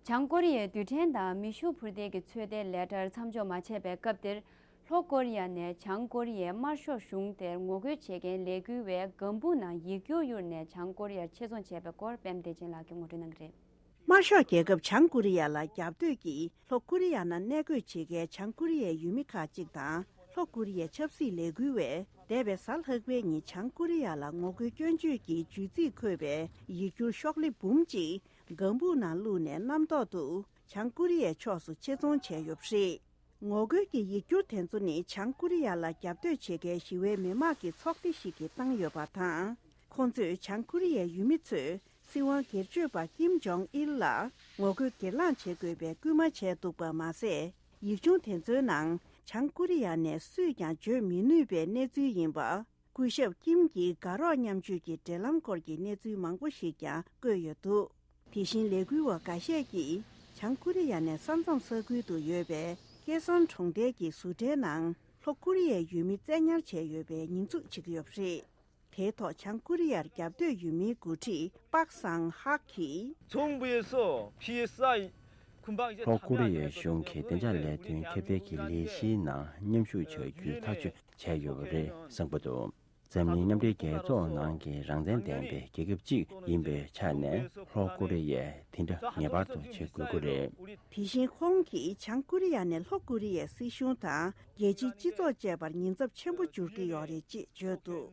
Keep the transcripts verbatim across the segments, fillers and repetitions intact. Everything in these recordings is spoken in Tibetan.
བྱང་ཀོ་རི་ཡའི་རྡུལ་ཕྲན་དང་མེ་ཤུགས་འཕུར་མདེལ་གྱི་ཚོད་ལྟའི་ལས་གྲྭར་མཚམས་འཇོག་མ་བྱས་པའི་སྐབས་དེར། ལྷོ་ཀོ་རི་ཡ་ནས་བྱང་ཀོ་རི་ཡའི་དམར་ཤོག་གཞུང་དེར་ངོ་རྒོལ་བྱེད་མཁན་ལས་འགུལ་བས་སྒམ་པུ་ནང་ཡིག་སྒྱུར་གཡུགས་ནས་བྱང་ཀོ་རི་ཡར་ཆེད་རྫོང་བྱས་པའི་སྐོར་པད་མ་བདེ་ཆེན་ལགས་ཀྱིས་ངོ་སྤྲོད་གནང་གི་རེད། དམར་ཤོག་རྒྱལ་ཁབ་བྱང་ཀོ་རི་ཡ་ལ་རྒྱབ་གཏོད་ཀྱིས་ལྷོ་ཀོ་རི་ཡ་ནང་གནས་སྡོད་བྱེད་མཁན་བྱང་ཀོ་རི་ཡའི་ཡུལ་མི་ཁག་ཅིག་དང་། ལྷོ་ཀོ་རི་ཡའི་ཆབ་སྲིད་ལས་འགུལ་བས་འདས་པའི་གཟའ་ལྷག་པའི་ཉིན་བྱང་ཀོ་རི་ཡ་ལ་ངོ་རྒོལ་སྐྱོན་བརྗོད་ཀྱི་བརྗོད་ཚིག་འཁོད་པའི་ཡིག་སྒྱུར་ཤོག་ལྷེ་འབུམ་གཅིག་སྒམ་པུ་ནང་བླུགས་ནས་རྣམ་རྟོག་ཏུ་བྱང་ཀོ་རི་ཡའི་ཕྱོགས་སུ་ཆེད་རྫོང་བྱས་ཡོད་པ་རེད། ངོ་རྒོལ་གྱི་ཡིག་སྒྱུར་དེ་ཚོ་ནི་བྱང་ཀོ་རི་ཡ་ལ་རྒྱབ་གཏོད་བྱེད་མཁན་ཞི་བའི་མི་མང་གི་ཚོགས་སྡེ་ཞིག་གིས་བཏང་ཡོད་པ་དང་། ཁོང་ཚོས་བྱང་ཀོ་རི་ཡའི་ཡུལ་མི་ཚོས་སྲིད་དབང་སྒེར་གཅོད་པ་ཀིམ་ཇོང་ཨིལ་ལ་ངོ་རྒོལ་སྒེར་ལངས་བྱེད་དགོས་པའི་སྐུལ་མ་བྱས་འདུག་པ་མ་ཟད། ཡིག་ཆུང་དེ་ཚོའི་ནང་བྱང་ཀོ་རི་ཡ་ནས་སུས་ཀྱང་བརྗོད་མི་ནུས་པའི་གནས་ཚུལ་ཡིན་པ། སྐུ་ཞབས་ཀིམ་གྱི་དགའ་རོགས་མཉམ་སྤྱོད་ཀྱི་འབྲེལ་ལམ་སྐོར་གྱི་གནས་ཚུལ་མང་པོ་ཞིག་ཀྱང་བཀོད་ཡོད་འདུག་དེ་བཞིན་ལས་འགུལ་བ་འགའ་ཤས་ཀྱིས་བྱང་ཀོ་རི་ཡ་ནས་ས་མཚམས་ས་ཁུལ་དུ་ཡོད་པའི་ཀེ་སོན་གྲོང་རྡལ་གྱི་བཟོ་གྲྭའི་ནང་ལྷོ་ཀོ་རི་ཡའི་ཡུལ་མི་བཙན་ཉར་བྱས་ཡོད་པའི་ཉེས་འཛུགས་བྱེད་ཀྱི་ཡོད་པ་རེད། དེའི་ཐོག་བྱང་ཀོ་རི་ཡར་རྒྱབ་གཏོད་ཡུལ་མིའི་འགོ་ཁྲིད་པག་སང་ཧག་གིས། ཚོང་པའི་སོ་ཕི་ས་ཁུམ་པ་ལྷོ་ཀོ་རི་ཡའི་གཞུང་གིས་བདེ་འཇགས་ལས་དོན་ཁྱབ་གདལ་གྱི་ལས་གཞིའི་ནང་མཉམ་ཞུགས་བྱ་རྒྱུའི་ཐག་གཅོད་བྱས་ཡོད་པ་རེད་གསུངས་པ་འདུག་འཛམ་གླིང་མཉམ་འབྲེལ་རྒྱལ་ཚོགས་ནང་གི་རང་བཙན་ལྡན་པའི་རྒྱལ་ཁབ་ཅིག་ཡིན་པའི་ཆ་ནས་ལྷོ་ཀོ་རི་ཡས་དེ་འདྲ་ངེས་པར་དུ་བྱེད་དགོས་ཀྱི་རེད། དེ་བཞིན་ཁོང་གིས་བྱང་ཀོ་རི་ཡ་ནས་ལྷོ་ཀོ་རི་ཡའི་སྲིད་གཞུང་དང་རྒྱལ་སྤྱིའི་སྤྱི་ཚོགས་བཅས་པར་ཉེན་ཚབས་ཆེན་པོ་འབྱོར་གྱི་ཡོད་རེད་ཅེས་བརྗོད་འདུག་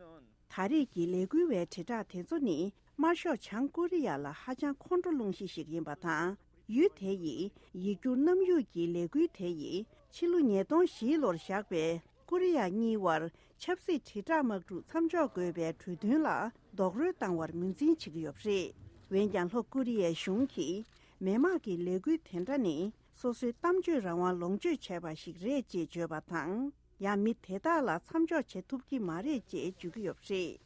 ད་རེས་ཀྱི་ལས་འགུལ་བའི་དྲིལ་བསྒྲགས་དེ་ཚོ་ནི་དམར་ཤོག་བྱང་ཀོ་རི་ཡ་ལ་ཧ་ཅང་ཁོང་ཁྲོ་སློང་གཞི་ཞིག་ཡིན་པ་དང་། ཡུལ་དེ་ཡི་ཡིག་སྒྱུར་གནམ་ཡུག་གི་ལས་འགུལ་དེ་ཡིས་ཕྱི་ལོ་ཉིས་སྟོང་བཞི་ལོར་བཞག་པའི་ཀོ་རི་ཡ་གཉིས་དབར་ཆབ་སྲིད་དྲིལ་བསྒྲགས་དམག་འཁྲུག་མཚམས་འཇོག་དགོས་པའི་གྲོས་མཐུན་ལ་རྡོག་རོལ་བཏང་བར་ངོས་འཛིན་བྱེད་ཀྱི་ཡོད་པ་རེད། འོན་ཀྱང་ལྷོ་ཀོ་རི་ཡའི་གཞུང་གིས་མི་དམངས་ཀྱི་ལས་འགུལ་དེ་འདྲ་ནི་སོ་སོའི་གཏམ་བརྗོད་རང་དབང་ལོངས་སྤྱོད་བྱས་པ་ཞིག་རེད་ཅེས་བརྗོད་པ་དང་། ཡང་མི་དེ་དག་ལ་མཚམས་འཇོག་བྱེད་ཐུབ་ཀྱི་མ་རེད་ཅེས་བརྗོད་ཀྱི་ཡོད་པ་རེད།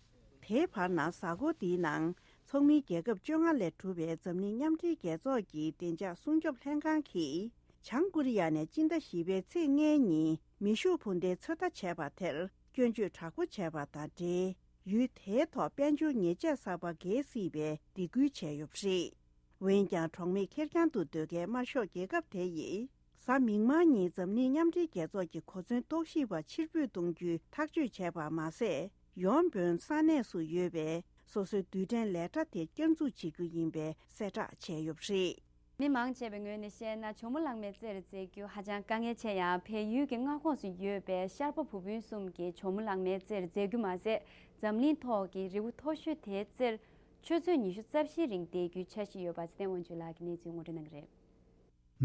དེའི་བར་ན་གཟའ་འཁོར་འདིའི་ནང་ཚོགས་མི་རྒྱལ་ཁབ་བཅོ་ལྔ་ལས་གྲུབ་པའི་འཛམ་གླིང་མཉམ་འབྲེལ་རྒྱལ་ཚོགས་ཀྱི་བདེ་འཇགས་སྲུང་སྐྱོབ་ལྷན་ཁང་གིས་བྱང་ཀོ་རི་ཡ་ནས་སྤྱི་ཟླ་བཞི་པའི་ཚེས་ལྔའི་ཉིན་མེ་ཤུགས་འཕུར་མདེལ་ཚོད་ལྟ་བྱས་པ་དེར་སྐྱོན་བརྗོད་དྲག་པོ་བྱས་པ་དང་འབྲེལ། ཡུལ་དེའི་ཐོག་དཔལ་འབྱོར་ཉེས་ཆད་གསར་པ་འགེལ་སྲིད་པའི་སྡིགས་སྐུལ་བྱས་ཡོད་པ་རེད། འོན་ཀྱང་གྲོགས་མེད་ཁེར་རྐྱང་དུ་སྡོད་མཁན་དམར་ཤོག་རྒྱལ་ཁབ་དེ་ཡིས་གཟའ་མིག་དམར་ཉིན་འཛམ་གླིང་མཉམ་འབྲེལ་རྒྱལ་ཚོགས་ཀྱི་གོ་མཚོན་རྟོག་ཞིབ་པ་ཕྱིར་འབུད་གཏོང་རྒྱུའི་ཐག་གཅོད་བྱས་པ་མ་ཟད། ཡོང་འབོན་ས་གནས་སུ་ཡོད་པའི་སོ་སོའི་རྡུལ་ཕྲན་ལས་གྲྭ་དེ་བསྐྱར་འཛུགས་བྱེད་རྒྱུ་ཡིན་པའི་གསལ་བསྒྲགས་བྱས་ཡོད་པ་རེད། མི་མང་ཆེ་བའི་ངོས་ནས་བཤད་ན། ཇོ་མོ་གླང་མའི་རྩེར་འཛེགས་རྒྱུ་ཧ་ཅང་དཀའ་ངལ་ཆེ་ཡང་། བལ་ཡུལ་གྱི་མངའ་ཁོངས་སུ་ཡོད་པའི་ཤར་པ་བུ་སྤུན་གསུམ་གྱིས་ཇོ་མོ་གླང་མའི་རྩེར་འཛེགས་རྒྱུ་མ་ཟད། འཛམ་གླིང་ཐོག་གི་རི་བོ་མཐོ་ཤོས་དེའི་རྩེར་ཆུ་ཚོད་ཉི་ཤུ་རྩ་བཞི་རིང་བསྡད་རྒྱུའི་འཆར་གཞི་ཡོད་པ་ཚེ་བརྟན་དབང་ཕྱུག་ལགས་ཀྱིས་གནས་ཚུལ་ངོ་སྤྲོད་གནང་གི་རེད།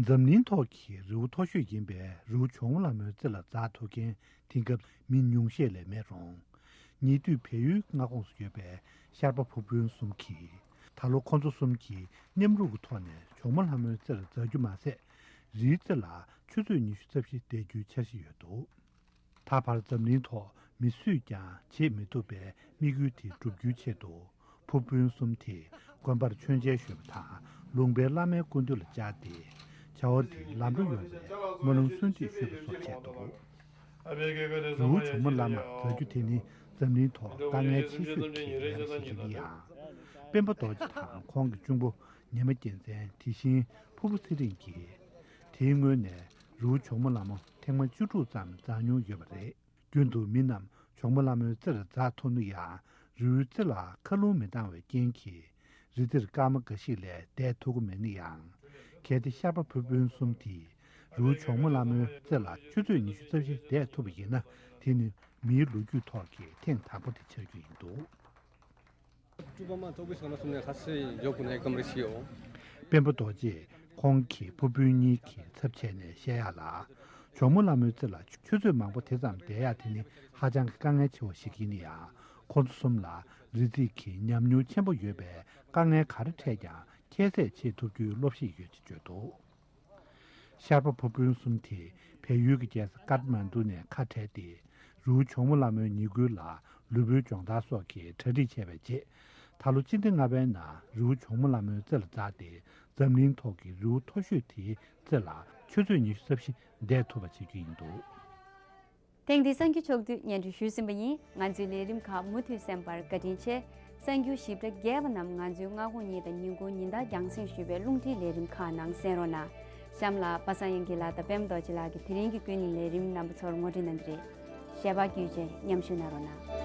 འཛམ་གླིང་ཐོག་གི་རི་བོ་མཐོ་ཤོས་ཡིན་པའི་རི་བོ་ཇོ་མོ་གླང་མའི་རྩེ་ལ་འཛེགས་ཐུབ་མཁན་དེང་སྐབས་མི་ཉུང་ཤས་ལས་མེད་རུང་། ཉེ་དུས་བལ་ཡུལ་མངའ་ཁོངས་སུ་ཡོད་པའི་ཤར་པ་བུ་སྤུན་གསུམ་གྱིས་ད་ལོ་ཁོང་ཚོ་གསུམ་གྱིས་མཉམ་རུབ་ཀྱི་ཐོག་ནས་ཇོ་མོ་ལྷ་མོའི་རྩེ་ལ་འཛེགས་རྒྱུ་མ་ཟད། རིའི་རྩེ་ལ་ཆུ་ཚོད་ཉི་ཤུ་རྩ་བཞི་བསྡད་རྒྱུའི་འཆར་གཞི་ཡོད་འདུག་ད་བར་འཛམ་གླིང་ཐོག་མི་སུས་ཀྱང་བྱེད་མི་ཐུབ་པའི་དམིགས་ཡུལ་དེ་བསྒྲུབ་རྒྱུའི་ཆེད་དུ། བུ་སྤུན་གསུམ་དེས་དགོན་པར་མཆོད་མཇལ་ཞུས་པ་དང་། ལུང་པའི་བླ་མའི་སྐུ་མདུན་ལ་བཅར་ཏེ། བྱ་བ་དེ་ལམ་འགྲོ་ཡོང་བའི་སྨོན་ལམ་གསོལ་འདེབས་ཞུས་པ་སོགས་བྱས་འདུག་རི་བོ་ཇོ་མོ་གླང་མ་འཛེགས་རྒྱུ་དེ་ནི་འཛམ་གླིང་ཐོག་དཀའ་ངལ་ཆེ་ཤོས་ཀྱི་ལས་ཀ་ཞིག་ཡིན་ཡང་། སྤེན་པ་རྡོ་རྗེ་དང་ཁོང་གི་གཅུང་པོ་ཉི་མ་རྒྱལ་མཚན། དེ་བཞིན་ཕུར་བུ་ཚེ་རིང་གིས་དེའི་སྔོན་ནས་རི་བོ་ཇོ་མོ་གླང་མ་ཐེངས་མ་བཅུ་དྲུག་ཙམ་འཛེགས་མྱོང་ཡོད་པ་རེད། རྒྱུན་དུ་མི་རྣམས་ཇོ་མོ་གླང་མའི་རྩེར་འཛེགས་ཐུབ་ན་ཡང་། རི་བོའི་རྩེ་ལ་མཁའ་རླུང་མི་འདང་བའི་རྐྱེན་གྱིས། རི་རྩེར་སྐར་མ་འགའ་ཞིག་ལས་བསྡད་ཐུབ་ཀྱི་མེད་ན་ཡང་། གལ་ཏེ་ཤར་པ་བུ་སྤུན་གསུམ་དེས་རི་བོ་ཇོ་མོ་གླང་མའི་རྩེ་ལ་ཆུ་ཚོད་ཉི་ཤུ་རྩ་བཞི་བསྡད་ཐུབ་པ་ཡིན་ན། དེ་ནི་མིའི་ལོ་རྒྱུས་ཐོག་གི་ཐེངས་དང་པོ་དེ་ཆགས་རྒྱུ་ཡིན་འདུག་སྤེན་པ་རྡོ་རྗེས་ཁོང་གི་བུ་སྤུན་གཉིས་ཀྱི་ཚབ་བྱས་ནས་བཤད་ཡག་ལ། ཇོ་མོ་གླང་མའི་རྩེ་ལ་ཆུ་ཚོད་མང་པོ་དེ་ཙམ་བསྡད་ཡག་དེ་ནི་ཧ་ཅང་གི་དཀའ་ངལ་ཆེ་བ་ཞིག་ཡིན་ཡང་། ཁོང་ཚོ་གསུམ་ལ་རི་རྩེ་གི་ཉམས་མྱོང་ཆེན་པོ་ཡོད་པས། དཀའ་ངལ་ག་རེ་འཕྲད་ཀྱང་ཁྱད་བསད་བྱེད་ཐུབ་རྒྱུའི་སློབ་གཞི་ཡོད་ཅེས་བརྗོད་འདུག་ཤར་པ་བུ་སྤུན་གསུམ་དེས་བལ་ཡུལ་གྱི་རྒྱལ་ས་ཀཏ་མན་ཌུ་ནས་ཁ་བྲལ་ཏེ། རི་བོ་ཇོ་མོ་གླང་མའི་ཉེ་ཁུལ་ལ་ལུས་པོའི་སྦྱོང་བརྡར་སོགས་ཀྱི་གྲ་སྒྲིག་བྱས་པའི་རྗེས། ད་ལོ་སྤྱི་ཟླ་ལྔ་པའི་ནང་རི་བོ་ཇོ་མོ་གླང་མའི་རྩེ་ལ་འཛེགས་ཏེ། འཛམ་གླིང་ཐོག་གི་རི་བོ་མཐོ་ཤོས་དེའི་རྩེ་ལ་ཆུ་ཚོད་ཉི་ཤུ་རྩ་བཞི་བསྡད་ཐུབ་པ་བྱེད་རྒྱུ་ཡིན་འདུག་ཐེངས་འདིའི་གསར་འགྱུར་ཕྱོགས་བསྡུས་སྙན་སྒྲོན་ཞུས་ཟིན་པ་ཡིན། ང་ཚོའི་ལས་རིམ་ཁག་མུ་མཐུད་གསན་པར་བཀའ་དྲིན་ཆེ། གསར་འགྱུར་ཞིབ་ཕྲ་རྒྱས་པ་རྣམས་ང་ཚོའི་སྔ་དགོང་གཉིས་དང་ཉིན་གུང་ཉིན་ལྟར་རྒྱང་སྲིང་ཞུས་པའི་རླུང་འཕྲིན་ལས་རིམ་ཁག་ནང་གསན་རོགས་གནང་། གཤམ་ལ་པ་སངས་དབྱངས་སྐྱིད་ལགས་དང་པད་མ་རྡོ་རྗེ་ལགས་ཀྱིས་དེ་རིང་གི་ཀུན་གླེང་ལས་རིམ་རྣམ་པ་ཚོར་ངོ་སྤྲོད་གནང་གི་རེད། ཞལ་པར་བརྒྱུད་བྱས་མཉམ་ཞུགས་གནང་རོགས་གནང་།